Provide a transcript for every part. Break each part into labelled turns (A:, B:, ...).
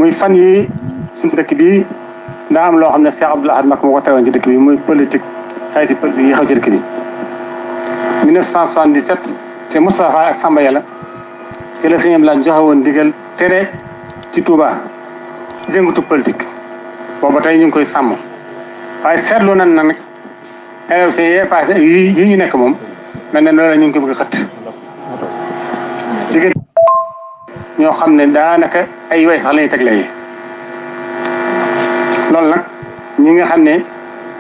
A: muy fan yi suñu dëkk bi daa am loo xam ne Cheikh Abdoul Ahad Mbacké moo ko teewoon ci dëkk bi muy politique xayti politique yi xew ci dëkk bi 1977 te Moustapha ak Samba Yàlla ci la sëñ la joxe woon digal tere ci Touba jëngatu politique booba tey ñu ngi koy sàmm waaye seetlu nan na nag élection yee passé yi ñu nekk moom mel ne loolu ñu ngi ko bëgg a xëtt diggante ñoo xam ne daanaka ay way sax lañuy teg léegi loolu nag ñi nga xam ne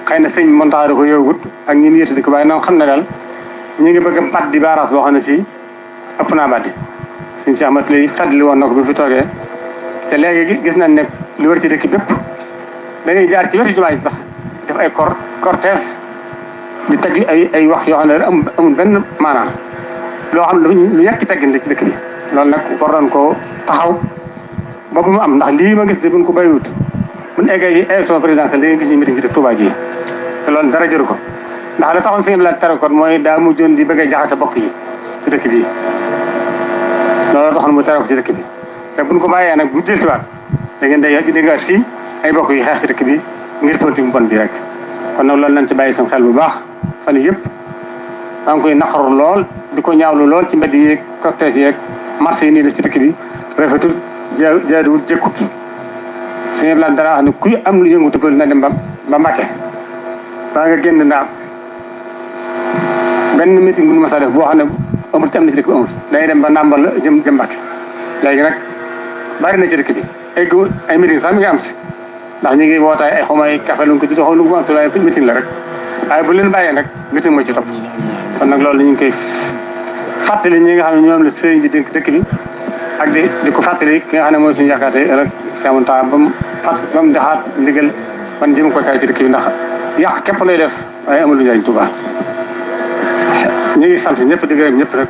A: xëy na sëñ Mountakha da ko yowgut ak ñi mu yëtati ko waaye noonu xam ne daal ñu ngi bëgg a bat di baaraas boo xam ne si ëpp naa batti suñ si amat lay fàttali woon na ko bi fi toogee te léegi gis nañ ne li wër ci dëkk bépp dañuy jaar ci wetu jumaa yi sax def ay cortège di teg ay wax yoo xam ne amul benn maanaam loo xam ne lu ñàkk teggin la ci dëkk bi loolu nag war nañ koo taxaw ba bu mu am ndax lii ma gis de buñ ko bàyyiwut buñ eggee ci élection présidentielle da ngay gis ñu meeting ci dëkk Touba gi te loolu dara jëru ko ndax la taxoon sëñ la tere ko mooy daa mujjoon di bëgg a jaxase bokk yi ci dëkk bi loolu taxoon mu tere ko ci dëkk bi te buñ ko bàyyee nag bu dellusiwaat da ngeen day déggaat fii ay bokk yi xeex ci dëkk bi ngir politique bu bon bi rek kon nag loolu nañ ci bàyyi seen xel bu baax fan yëpp maa ngi koy naqaru lool di ko ñaawlu lool ci mbedd yeeg cortège yeeg marché yi nii def ci dëkk bi rafetul jaaduwul jëkkut sëñ la dara wax ne kuy am lu yëngu te na dem ba Mbàkke baa nga génn ndaam benn meeting bu ñu mës a def boo xam ne amul ci am na ci dëkk bi amul day dem ba Ndambal la jëm Mbàkke léegi nag bari na ci dëkk bi ay meeting sax mi ngi am si ndax ñu ngi wootaay ay xawma ay café lu ko ci doxal lu mu am waaye meeting la rek waaye bu leen bàyyee nag meeting moo ci topp kon nag loolu ñu ngi koy fàttali ñi nga xam ne ñoom la sëriñ bi dénk dëkk bi ak di ko fàttali ki nga xam ne mooy suñu yaakaar tey rek Cheikh Mountakha ba mu jaxaat ndigal man jëm ko kaay ci dëkk bi ndax yàq képp lay def waaye amul lu njëriñ Touba ñu ngi sant ñëpp di gërëm ñëpp rek